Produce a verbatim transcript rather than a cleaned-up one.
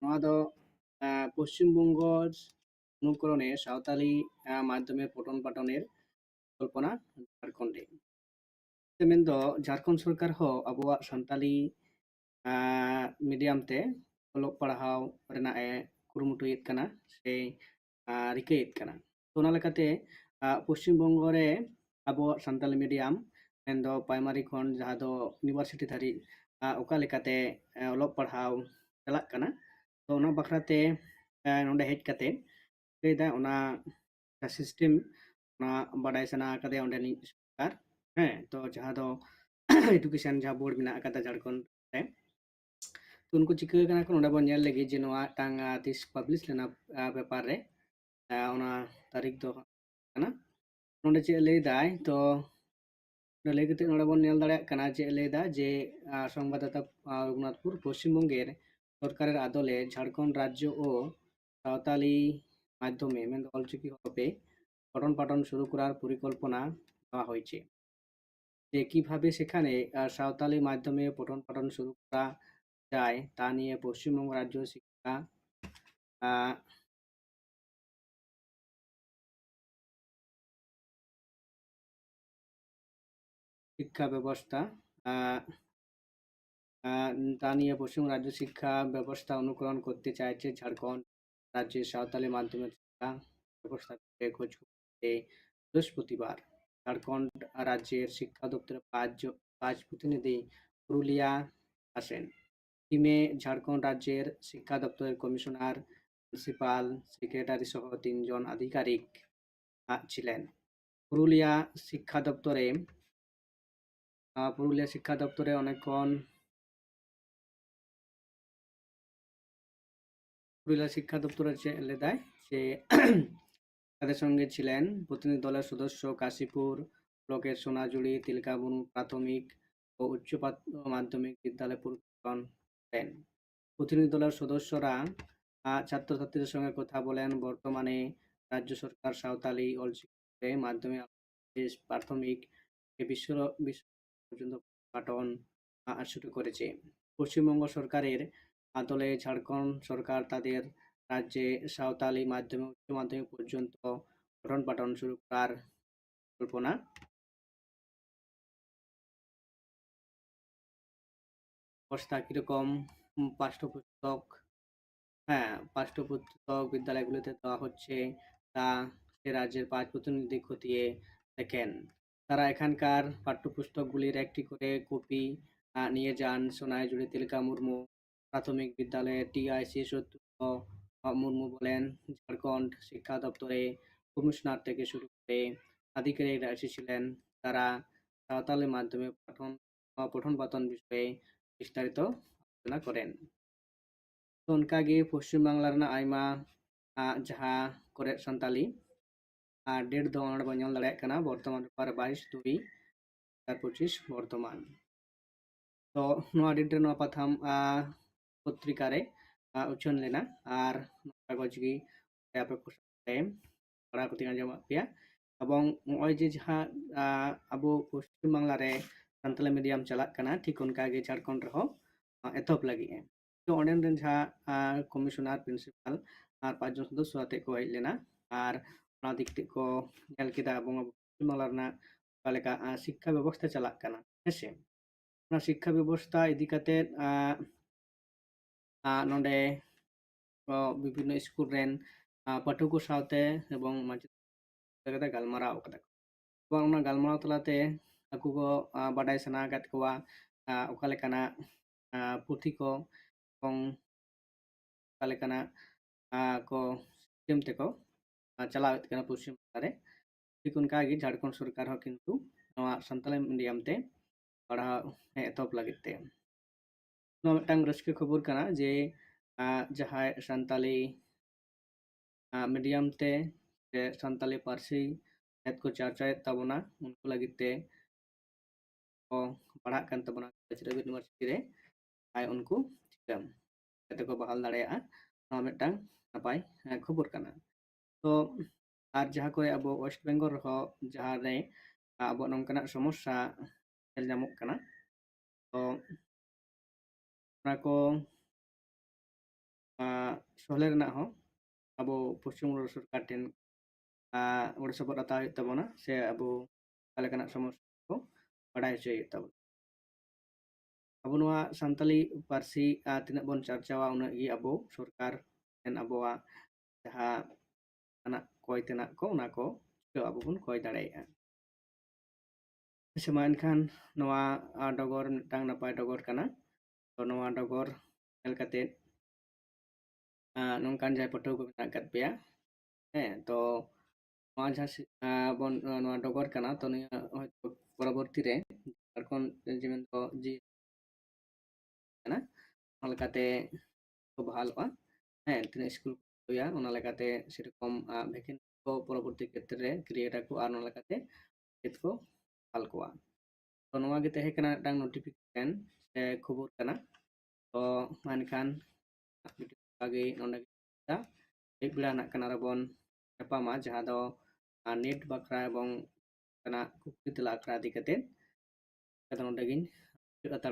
ᱱᱚᱣᱟ ᱫᱚ ᱟᱸ, ᱯᱚᱥᱪᱤᱢ ᱵᱚᱝᱜᱚ ᱚᱱᱩᱠᱚᱨᱚᱱᱮ ᱥᱟᱶᱛᱟᱞᱤ ᱟᱸ, ᱢᱟᱫᱽᱫᱷᱚᱢᱮ ᱯᱚᱴᱚᱱ ᱯᱟᱴᱚᱱᱮᱨ ᱯᱚᱨᱤᱠᱚᱞᱯᱚᱱᱟ ᱡᱷᱟᱲᱠᱷᱚᱸᱰ ᱨᱮ᱾ ᱢᱮᱱᱫᱚ ᱡᱷᱟᱲᱠᱷᱚᱸᱰ ᱥᱚᱨᱠᱟᱨ ᱦᱚᱸ ᱟᱵᱚᱣᱟᱜ ᱥᱟᱱᱛᱟᱞᱤ ᱟᱸ, ᱢᱤᱰᱤᱭᱟᱢ ᱛᱮ ᱚᱞᱚᱜ ᱯᱟᱲᱦᱟᱣ ᱨᱮᱱᱟᱜ ᱮ ᱠᱩᱨᱩᱢᱩᱴᱩᱭᱮᱫ ᱠᱟᱱᱟ ᱥᱮ ᱟᱸ, ᱨᱤᱠᱟᱹᱭᱮᱫ ᱠᱟᱱᱟ᱾ ᱛᱚ ᱚᱱᱟ ᱞᱮᱠᱟᱛᱮ ᱟᱸ, ᱯᱚᱥᱪᱤᱢ ᱵᱚᱝᱜᱚ ᱨᱮ ᱟᱵᱚᱣᱟᱜ ᱥᱟᱱᱛᱟᱞᱤ ᱢᱤᱰᱤᱭᱟᱢ ᱢᱮᱱᱫᱚ ᱯᱨᱟᱭᱢᱟᱨᱤ ᱠᱷᱚᱱ ᱡᱟᱦᱟᱸ ᱫᱚ ᱤᱭᱩᱱᱤᱵᱷᱟᱨᱥᱤᱴᱤ ᱫᱷᱟᱹᱨᱤᱡ ᱟᱸ, ᱚᱠᱟ ᱞᱮᱠᱟᱛᱮ ᱟᱸ, ᱚᱞᱚᱜ ᱯᱟᱲᱦᱟᱣ ᱪᱟᱞᱟᱜ ᱠᱟᱱᱟ᱾ ᱛᱚ ᱚᱱᱟ ᱵᱟᱠᱷᱨᱟ ᱛᱮ ᱟᱸ, ᱱᱚᱰᱮ ᱦᱮᱡ ᱠᱟᱛᱮ ᱞᱟᱹᱭᱫᱟ ᱚᱱᱟ ᱥᱤᱥᱴᱮᱢ ᱚᱱᱟ ᱵᱟᱰᱟᱭ ᱥᱟᱱᱟ ᱟᱠᱟᱫᱮᱭᱟ ᱚᱸᱰᱮᱱᱤᱡ ᱥᱚᱨᱠᱟᱨ, ᱦᱮᱸ, ᱛᱚ ᱡᱟᱦᱟᱸ ᱫᱚ ᱮᱰᱩᱠᱮᱥᱚᱱ ᱡᱟᱦᱟᱸ ᱵᱳᱨᱰ ᱢᱮᱱᱟᱜ ᱟᱠᱟᱫᱟ ᱡᱷᱟᱲᱠᱷᱚᱸᱰ ᱨᱮ, ᱛᱚ ᱩᱱᱠᱩ ᱪᱤᱠᱟᱹ ᱠᱟᱱᱟ ᱠᱚ ᱱᱚᱰᱮ ᱵᱚᱱ ᱧᱮᱞ ᱞᱮᱜᱮ ᱡᱮ ᱱᱚᱣᱟ ᱢᱤᱫᱴᱟᱝ ᱟᱸ, ᱛᱤᱥ ᱯᱟᱵᱽᱞᱤᱥ ᱞᱮᱱᱟ ᱟᱸ, ᱯᱮᱯᱟᱨ ᱨᱮ, ᱟᱸ, ᱚᱱᱟ ᱛᱟᱹᱨᱤᱠᱷ ᱫᱚ ᱠᱟᱱᱟ᱾ ᱱᱚᱰᱮ ᱪᱮᱫ ᱞᱟᱹᱭ ᱫᱟᱭ, ᱛᱚ ᱱᱚᱰᱮ ᱞᱟᱹᱭ ᱠᱟᱛᱮ ᱱᱚᱰᱮ ᱵᱚᱱ ᱧᱮᱞ ᱫᱟᱲᱮᱭᱟᱜ ᱠᱟᱱᱟ ᱪᱮᱫ ᱞᱟᱹᱭ ᱫᱟ ᱡᱮ ᱟᱸ, ᱥᱚᱝᱵᱟᱫᱫᱟᱛᱟ ᱟᱸ, ᱨᱚᱜᱷᱩᱱᱟᱛᱷᱯᱩᱨ, ᱯᱚᱥᱪᱤᱢ ᱵᱚᱝᱜᱮᱨ ᱥᱚᱨᱠᱟᱨᱮᱨ আদলে ঝাড়খণ্ড রাজ্য ও সাঁওতালি মাধ্যমে ᱢᱮᱱᱫᱚ ᱚᱞᱪᱤᱠᱤ ᱦᱚᱨᱚᱯᱮ ᱯᱚᱴᱚᱱ ᱯᱟᱴᱚᱱ ᱥᱩᱨᱩ ᱠᱚᱨᱟᱨ ᱯᱚᱨᱤᱠᱚᱞᱯᱚᱱᱟ ᱱᱚᱣᱟ ᱦᱚᱭᱪᱮ, ᱡᱮ ᱠᱤᱵᱷᱟᱵᱮ সেখানে আহ, সাঁওতালি মাধ্যমে পঠন পাঠন শুরু করা যায় তা নিয়ে পশ্চিমবঙ্গ রাজ্য শিক্ষা আহ, শিক্ষা ব্যবস্থা আহ, আহ, তা নিয়ে পশ্চিম রাজ্য শিক্ষা ব্যবস্থা অনুকরণ করতে চাইছে ঝাড়খণ্ড রাজ্যের সাঁওতালি মাধ্যমিক শিক্ষা ব্যবস্থা বিষয়ে খোঁজ করতে বৃহস্পতিবার ঝাড়খণ্ড রাজ্যের শিক্ষা দপ্তরে পাঁচ জ- পাঁচ প্রতিনিধি পুরুলিয়া আসেন। টিমে ঝাড়খণ্ড রাজ্যের শিক্ষা দপ্তরের কমিশনার, প্রিন্সিপাল, সেক্রেটারি সহ তিনজন আধিকারিক আহ, ছিলেন। পুরুলিয়া শিক্ষা দপ্তরে আহ, পুরুলিয়া শিক্ষা দপ্তরে অনেকক্ষণ পুরুলিয়া শিক্ষা দপ্তরে চে- লেদায় যে তাদের সঙ্গে ছিলেন প্রতিনিধি দলের সদস্য কাশীপুর ব্লকের সোনাঝুরি তিলকাবুরু প্রাথমিক ও উচ্চ প্রাথ- মাধ্যমিক বিদ্যালয় পরিদর্শন করেন। প্রতিনিধি দলের সদস্যরা আহ, ছাত্রছাত্রীদের সঙ্গে কথা বলেন। বর্তমানে রাজ্য সরকার সাঁওতালি অলচিকি মাধ্যমে প্রাথমিক এ বিশ্ব বিশ্ব পর্যন্ত পাঠন আহ, শুরু করেছে। পশ্চিমবঙ্গ সরকারের আদলে ঝাড়খণ্ড সরকার তাদের রাজ্যে সাঁওতালি মাধ্যমে উচ্চ মাধ্যমিক পর্যন্ত পঠন পাঠন শুরু করার পরিকল্পনা। অবস্থা কিরকম? উম, পাঠ্যপুস্তক, হ্যাঁ, পাঠ্যপুস্তক বিদ্যালয়গুলিতে দেওয়া হচ্ছে, তা সে রাজ্যের পাঁচ প্রতিনিধি খতিয়ে দেখেন। তারা এখানকার পাঠ্যপুস্তকগুলির একটি করে কপি, আহ, নিয়ে যান সোনাইজুড়ি তিলকা মুর্মু প্রাথমিক বিদ্যালয়ের টিআইসি সত্যব্রত মুর্মু বলেন, ঝাড়খণ্ড শিক্ষা দপ্তরে কমিশনার থেকে শুরু করে আধিকারিকরা এসেছিলেন। তারা সাঁওতালি মাধ্যমে পঠন, আহ, পঠন পাঠন বিষয়ে বিস্তারিত ᱟᱞᱳᱪᱚᱱᱟ ᱠᱚᱨᱮᱱ᱾ ᱛᱚ, ᱚᱱᱠᱟᱜᱮ ᱯᱚᱥᱪᱤᱢ ᱵᱟᱝᱞᱟ ᱨᱮᱱᱟᱜ ᱟᱭᱢᱟ, ᱟᱜ, ᱡᱟᱦᱟᱸ ᱠᱚᱨᱮ ᱥᱟᱱᱛᱟᱞᱤ, ᱟᱨ ᱰᱮᱴ ᱫᱚ ᱚᱱᱟ ᱵᱚᱱ ᱧᱮᱞ ᱫᱟᱲᱮᱭᱟᱜ ᱠᱟᱱᱟ, ᱵᱚᱨᱛᱚᱢᱟᱱ ᱯᱮᱯᱟᱨ ᱵᱟᱭᱤᱥ ᱫᱩᱭ ᱫᱩ ᱦᱟᱡᱟᱨ ᱯᱚᱸᱪᱤᱥ ᱵᱚᱨᱛᱚᱢᱟᱱ᱾ ᱛᱚ, ᱱᱚᱣᱟ ᱰᱮᱴ ᱨᱮ ᱱᱚᱣᱟ ᱯᱟᱛᱷᱟᱢ, ᱟ, ᱯᱚᱛᱨᱤᱠᱟ ᱨᱮ, ᱟ, ᱩᱪᱷᱟᱹᱱ ᱞᱮᱱᱟ, ᱟᱨ ᱱᱚᱣᱟ ᱠᱟᱜᱚᱡᱽ ᱜᱮ ᱟᱯᱮ ᱠᱚ ᱥᱟᱶᱛᱮ ᱯᱟᱲᱦᱟᱣ ᱠᱟᱛᱮᱧ ᱟᱸᱡᱚᱢᱟᱫ ᱯᱮᱭᱟ᱾ ᱮᱵᱚᱝ ᱱᱚᱜᱼᱚᱭ ᱡᱮ ᱡᱟᱦᱟᱸ, ᱟ, ᱟᱵᱚ ᱯᱚᱥᱪᱤᱢ ᱵᱟᱝᱞᱟ ᱨᱮ ᱥᱟᱱᱛᱟᱞᱤ ᱢᱤᱰᱤᱭᱟᱢ ᱪᱟᱞᱟᱜ ᱠᱟᱱᱟ, ᱴᱷᱤᱠ ᱚᱱᱠᱟ ᱜᱮ ᱡᱷᱟᱲᱠᱷᱚᱸᱰ ᱨᱮᱦᱚᱸ, ᱟ, ᱮᱛᱚᱦᱚᱵ ᱞᱟᱹᱜᱤᱫ ᱮ᱾ ᱛᱚ, ᱚᱸᱰᱮᱱ ᱨᱮᱱ ᱡᱟᱦᱟᱸ, ᱟ, ᱠᱚᱢᱤᱥᱚᱱᱟᱨ, ᱯᱨᱤᱱᱥᱤᱯᱟᱞ ᱟᱨ ᱯᱟᱸᱪ ᱡᱚᱱ ᱥᱚᱫᱚᱥᱥᱚ ᱟᱛᱮ ᱠᱚ ᱦᱮᱡ ᱞᱮᱱᱟ, ᱟᱨ ᱚᱱᱟ ᱫᱤᱠ ᱛᱮ ᱠᱚ ᱧᱮᱞ ᱠᱮᱫᱟ ᱮᱵᱚᱝ ᱟᱵᱚ ᱯᱚᱥᱪᱤᱢ ᱵᱟᱝᱞᱟ ᱨᱮᱱᱟᱜ ᱚᱠᱟ ᱞᱮᱠᱟ, ᱟ, ᱥᱤᱠᱠᱷᱟ ᱵᱮᱵᱚᱥᱛᱷᱟ ᱪᱟᱞᱟᱜ ᱠᱟᱱᱟ, ᱦᱮᱸ ᱥᱮ? ᱚᱱᱟ ᱥᱤᱠᱠᱷᱟ ᱵᱮᱵᱚᱥᱛᱷᱟ ᱤᱫᱤ ᱠᱟᱛᱮᱫ, ᱟ, ᱟ, ᱱᱚᱰᱮ, ᱚ, ᱵᱤᱵᱷᱤᱱᱱᱚ ᱥᱠᱩᱞ ᱨᱮᱱ, ᱟ, ᱯᱟᱹᱴᱷᱩᱣᱟᱹ ᱠᱚ ᱥᱟᱶᱛᱮ ᱮᱵᱚᱝ ᱢᱟᱪᱮᱫ ᱠᱟᱛᱮ ᱜᱟᱞᱢᱟᱨᱟᱣ ᱠᱟᱫᱟ ᱠᱚ᱾ ᱮᱵᱚᱝ ᱚᱱᱟ ᱜᱟᱞᱢᱟᱨᱟᱣ ᱛᱟᱞᱟᱛᱮ ᱟᱠᱚ ᱠᱚ, ᱟ, ᱵᱟᱰᱟᱭ ᱥᱟᱱᱟ ᱟᱠᱟᱫ ᱠᱚᱣᱟ, ᱟ, ᱚᱠᱟ ᱞᱮᱠᱟᱱᱟᱜ, ᱟ, ᱯᱩᱛᱷᱤ ᱠᱚ ᱮᱵᱚᱝ ᱚᱠᱟ ᱞᱮᱠᱟᱱᱟᱜ, ᱟ, ᱠᱚ ᱥᱤᱥᱴᱮᱢ ᱛᱮᱠᱚ, ᱟ, ᱪᱟᱞᱟᱣᱮᱫ ᱠᱟᱱᱟ ᱯᱚᱥᱪᱤᱢ ᱵᱟᱝᱞᱟ ᱨᱮ᱾ ᱴᱷᱤᱠ ᱚᱱᱠᱟᱜᱮ ᱡᱷᱟᱲᱠᱷᱚᱸᱰ ᱥᱚᱨᱠᱟᱨ ᱦᱚᱸ ᱠᱤᱱᱛᱩ ᱱᱚᱣᱟ ᱥᱟᱱᱛᱟᱲᱤ ᱢᱤᱰᱤᱭᱟᱢ ᱛᱮ ᱯᱟᱲᱦᱟᱣ ᱮ ᱮᱛᱚᱦᱚᱵ ᱞᱟᱹᱜᱤᱫ ᱛᱮ᱾ ᱱᱚᱣᱟ ᱢᱤᱫᱴᱟᱝ ᱨᱟᱹᱥᱠᱟᱹ ᱠᱷᱚᱵᱚᱨ ᱠᱟᱱᱟ ᱡᱮ, ᱟ, ᱡᱟᱦᱟᱸᱭ ᱥᱟᱱᱛᱟᱞᱤ, ᱟ, ᱢᱤᱰᱤᱭᱟᱢ ᱛᱮ ᱥᱮ ᱥᱟᱱᱛᱟᱞᱤ ᱯᱟᱹᱨᱥᱤ ᱛᱮᱫ ᱠᱚ ᱪᱟᱨᱪᱟᱭᱮᱫ ᱛᱟᱵᱚᱱᱟ, ᱩᱱᱠᱩ ᱞᱟᱹᱜᱤᱫ ᱛᱮ ᱠᱚ ᱯᱟᱲᱦᱟᱜ ᱠᱟᱱ ᱛᱟᱵᱚᱱᱟ ᱠᱚᱞᱮᱡᱽ ᱨᱮ, ᱤᱭᱩᱱᱤᱵᱷᱟᱨᱥᱤᱴᱤ ᱨᱮ, ᱟᱨ ᱩᱱᱠᱩ ᱪᱤᱠᱟᱹ ᱠᱟᱛᱮ ᱠᱚ ᱵᱟᱦᱟᱞ ᱫᱟᱲᱮᱭᱟᱜᱼᱟ, ᱱᱚᱣᱟ ᱢᱤᱫᱴᱟᱝ ᱱᱟᱯᱟᱭ, ᱮ, ᱠᱷᱚᱵᱚᱨ ᱠᱟᱱᱟ᱾ ᱛᱚ, ᱟᱨ ᱡᱟᱦᱟᱸ ᱠᱚᱨᱮ ᱟᱵᱚ ᱳᱭᱮᱥᱴ ᱵᱮᱝᱜᱚᱞ ᱨᱮᱦᱚᱸ ᱡᱟᱦᱟᱸ ᱨᱮ ᱟᱵᱚᱣᱟᱜ ᱱᱚᱝᱠᱟᱱᱟᱜ ᱥᱚᱢᱚᱥᱥᱟ ᱧᱮᱞ ᱧᱟᱢᱚᱜ ᱠᱟᱱᱟ, ᱛᱚ, ᱚᱱᱟ ᱠᱚ ᱥᱚᱞᱦᱮ ᱨᱮᱱᱟᱜ ᱦᱚᱸ ᱟᱵᱚ ᱯᱚᱥᱪᱤᱢ ᱵᱚᱝᱜᱚ ᱥᱚᱨᱠᱟᱨ ᱴᱷᱮᱱ ᱜᱚᱲᱚ ᱥᱚᱯᱚᱦᱚᱫ ᱦᱟᱛᱟᱣ ᱦᱩᱭᱩᱜ ᱛᱟᱵᱚᱱᱟ, ᱥᱮ ᱟᱵᱚ ᱚᱠᱟ ᱞᱮᱠᱟᱱᱟᱜ ᱥᱚᱢᱚᱥᱥᱟ ᱠᱚ ᱵᱟᱰᱟᱭ ᱦᱚᱪᱚᱭ ᱦᱩᱭᱩᱜ ᱛᱟᱵᱚᱱᱟ᱾ ᱟᱵᱚ ᱱᱚᱣᱟ ᱥᱟᱱᱛᱟᱞᱤ ᱯᱟᱹᱨᱥᱤ ᱛᱤᱱᱟᱹᱜ ᱵᱚᱱ ᱪᱟᱨᱪᱟᱣᱟ, ᱩᱱᱟᱹᱜ ᱜᱮ ᱟᱵᱚ ᱥᱚᱨᱠᱟᱨ ᱴᱷᱮᱱ ᱟᱵᱚᱣᱟᱜ ᱡᱟᱦᱟᱸ ᱟᱱᱟᱜ ᱠᱚᱭ ᱛᱮᱱᱟᱜ ᱠᱚ, ᱚᱱᱟ ᱠᱚ ᱟᱵᱚ ᱵᱚᱱ ᱠᱚᱭ ᱫᱟᱲᱮᱭᱟᱜᱼᱟ᱾ ᱟᱪᱪᱷᱟ, ᱢᱟ ᱮᱱᱠᱷᱟᱱ ᱱᱚᱣᱟ ᱰᱚᱜᱚᱨ ᱢᱤᱫᱴᱟᱝ ᱱᱟᱯᱟᱭ ᱰᱚᱜᱚᱨ ᱠᱟᱱᱟ᱾ ᱛᱚ ᱱᱚᱣᱟ ᱰᱚᱜᱚᱨ ᱧᱮᱞ ᱠᱟᱛᱮ ᱱᱚᱝᱠᱟᱱ ᱡᱟᱦᱟᱸᱭ ᱯᱟᱹᱴᱷᱩᱣᱟᱹ ᱠᱚ ᱢᱮᱱᱟᱜ ᱟᱠᱟᱫ ᱯᱮᱭᱟ, ᱦᱮᱸ, ᱛᱚ ᱱᱚᱣᱟ ᱡᱟᱦᱟᱸ ᱵᱚᱱ ᱱᱚᱣᱟ ᱰᱚᱜᱚᱨ ᱠᱟᱱᱟ, ᱛᱚ ᱱᱤᱭᱟᱹ ᱦᱚᱭᱛᱳ ᱯᱚᱨᱚᱵᱚᱨᱛᱤ ᱨᱮ ᱡᱷᱟᱲᱠᱷᱚᱸᱰ ᱡᱮᱢᱚᱱ ᱫᱚ ᱡᱮ ᱠᱟᱱᱟ, ᱚᱱᱟ ᱞᱮᱠᱟᱛᱮ ᱠᱚ ᱵᱟᱦᱟᱞᱚᱜᱼᱟ᱾ ᱦᱮᱸ, ᱛᱤᱱᱟᱹᱜ ᱥᱠᱩᱞ ᱠᱚ ᱦᱩᱭᱟ, ᱚᱱᱟ ᱞᱮᱠᱟᱛᱮ ᱥᱮᱨᱚᱠᱚᱢ ᱵᱷᱮᱠᱮᱱᱥᱤ ᱠᱚ ᱯᱚᱨᱚᱵᱚᱨᱛᱤ ᱠᱷᱮᱛᱨᱮ ᱨᱮ ᱠᱨᱤᱭᱮᱴ ᱟᱠᱚ ᱟᱨ ᱚᱱᱟ ᱞᱮᱠᱟᱛᱮ ᱪᱮᱫ ᱠᱚ ᱵᱟᱦᱟᱞ ᱠᱚᱣᱟ᱾ ᱛᱚ ᱱᱚᱣᱟ ᱜᱮ ᱛᱟᱦᱮᱸ ᱠᱟᱱᱟ ᱢᱤᱫᱴᱟᱝ ᱱᱳᱴᱤᱯᱷᱤᱠᱮᱥᱚᱱ ᱥᱮ ᱠᱷᱚᱵᱚᱨ ᱠᱟᱱᱟ᱾ ᱛᱚ ᱢᱟ ᱮᱱᱠᱷᱟᱱ ᱵᱷᱤᱰᱤᱭᱳ ᱱᱚᱰᱮ ᱜᱮ ᱟᱹᱭᱩᱵ ᱵᱮᱲᱟ ᱱᱟᱜ ᱠᱷᱟᱱ ᱟᱨᱚ ᱵᱚᱱ ᱧᱟᱯᱟᱢᱟ, ᱡᱟᱦᱟᱸ ᱫᱚ ᱱᱮᱴ ᱵᱟᱠᱷᱨᱟ ᱮᱵᱚᱝ ᱚᱱᱠᱟᱱᱟᱜ ᱠᱩᱠᱞᱤ ᱛᱮᱞᱟ ᱟᱠᱷᱲᱟ ᱤᱫᱤ ᱠᱟᱛᱮ᱾ ᱟᱫᱚ ᱱᱚᱰᱮ ᱜᱤᱧ ᱢᱩᱪᱟᱹᱫ ᱦᱟᱛᱟᱲ